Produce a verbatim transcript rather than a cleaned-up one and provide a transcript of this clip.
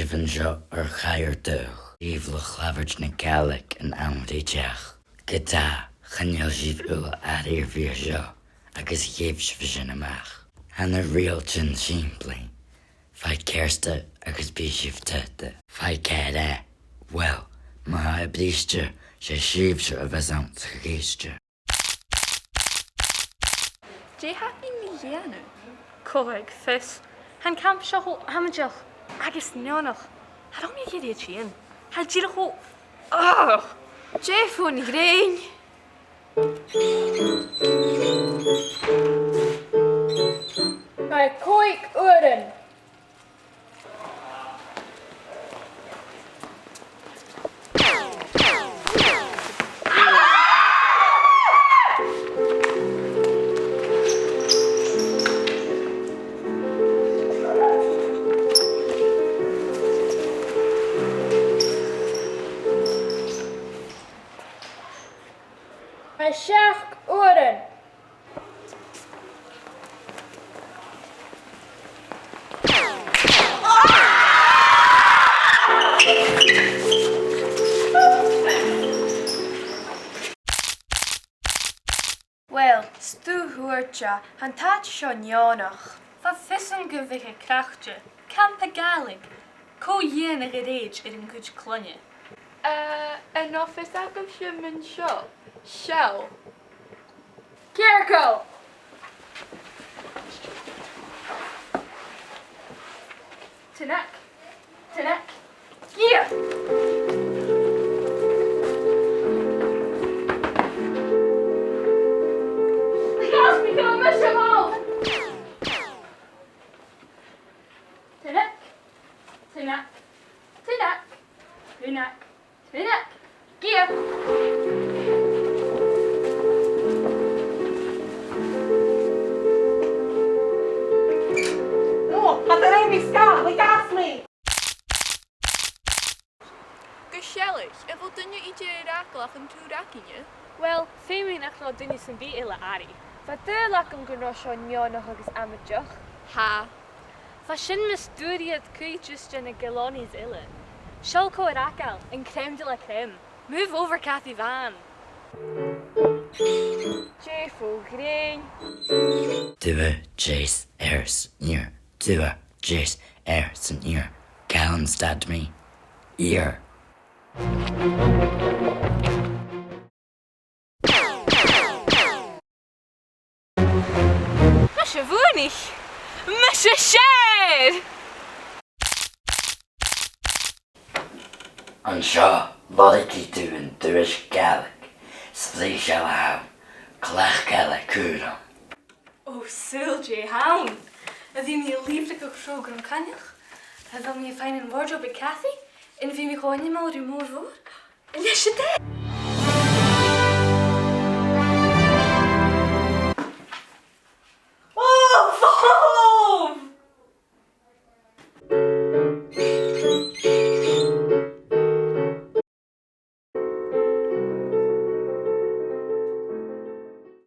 Sibh an seo ur chaidh air dùthcha, sibh le chlabhairt na Gàidhlig an àm ri teachd. Ge-tà, chan eil sibh uile airidh air a bhith an seo, agus gheibh sibh sin a-mach. Tha na riaghailtean sìmplidh. Faigh cearta agus bidh sibh taghta. Faigh ceàrr, uill, ma tha e briste, 's e sibhse a bhios anns a' chiste. Dè tha mi a' dèanamh? Cò aig fios? Tha an campa seo cho amaideach agus neònach. Cha robh mi ag iarraidh tighinn. Tha e dìreach cho, ugh! Dè fon ghrèin? Mar còig uairean. Mar seachd uairean. Uill, 's tu thuirt e, tha an t-àite seo neònach. Bha fios agam gu bheil e craicte. Campa Gàidhlig. Cò dhèanadh a rèid air an cuid cloinne? Eh, an robh fios agaibhse mun seo? Seall. Cearcall! Tìoraidh. Tìoraidh. Gèadh! Tha mi gu math seo! Tìoraidh. Tìoraidh. Tìoraidh. Tìoraidh. Tìoraidh. Gèadh! Ò, tha e air a bhith sgàth, le gas mi! Gu sealladh, a bheil duine idir air fhàgail ach an triùir againne? Uill, feumaidh nach robh duine sam bith eile airidh. Bha dùil agam gun robh seo neònach agus amaideach. Tha. Bha sin mus d' fhuair iad cuid de na Gilonnies uile. Seall cò air fhàgail, an crème de la crème. Move over, Cathy Van! Dè fo ghrèin? Dubhadh deas air san iar. Dubhadh deas air san iar. Càit an stad mi? Iar. Mise Buannaich! Mise Seumas! An seo, lorgaidh tu an duais Ghàidhlig. 'S e seo a th' ann, cleachd eile cùram. Ò, saoil dè th' ann! A bheil mi a' lìbhrigeadh prògram Coinneach? A bheil mi a' faighinn an wardrobe aig Cathy? An bheil mi cho ainmeil ri Mòr Mhòr? Leis an dè?